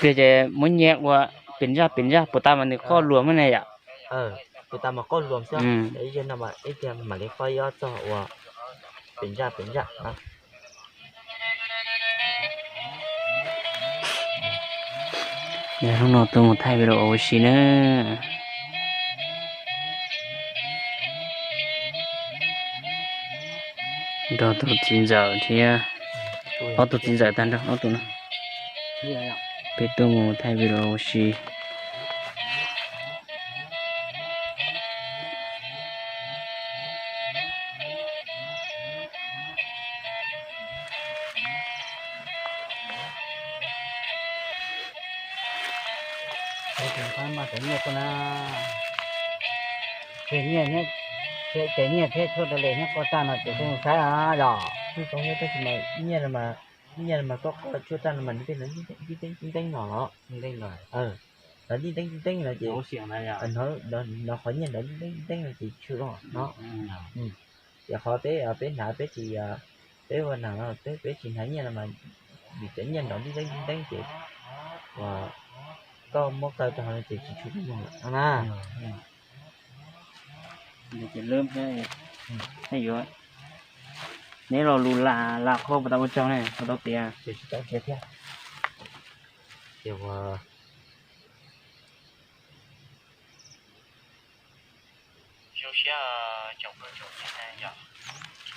Tiag ces muab nyiag ua pem zaj pem zaj puas tas mas nws qoj luas mas ne yom? Puas tas mas qoj luas xwb, ib zaug no mas ib tiag mam li qoj ib ob txog ua pem zaj pem zaj. Yog hnub no tuaj mus thaij video ua si na. Nrog tus txiv ntxawm thiab ob tug txiv ntxawm tag nrho ob tug no. Peb tuaj mus thaij video ua si. Nyiaj tuaj na, ces nyiaj thiab, ces nyiaj thiab tshuaj tas li nyob qoj tag no ces kuj saib yom. Kuj tau nyiaj tab sis mas nyiaj no mas, nyiaj no mas koj qoj tshuaj tag no mas nws tej no nteeb nteeb no los, nteeb no, los nteeb nteeb nteeb no ces, no qhov nyiaj nrov nteeb nteeb no ces tshwm los no. Ces qhov peb, peb hnav peb tsis, peb ua hnav no peb, peb tsis hnav nyiaj no mas vim cov nyiaj nrov nteeb nteeb nteeb ces koj muab kaw rau hauv no ces tsis tshwm tsis muag lawm no na. Ces lwb thiab, yuav neb lo lus lam lam qhuab puas tau ua tsaug ne, puas tau tiav? Ces tsis tau tiav thiab. Ces ua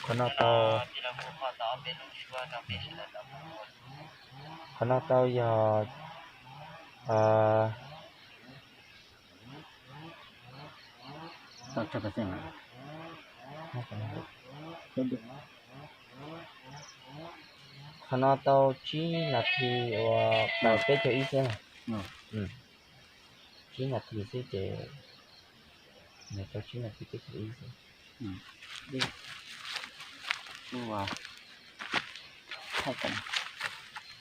qhov no tau, qhov no tau yog qhov no tau tsib nas this uas tau peb caug ib xwb. Tsib nas this xwb ces, nws tau tsib nas this peb caug ib xwb. Thaij kom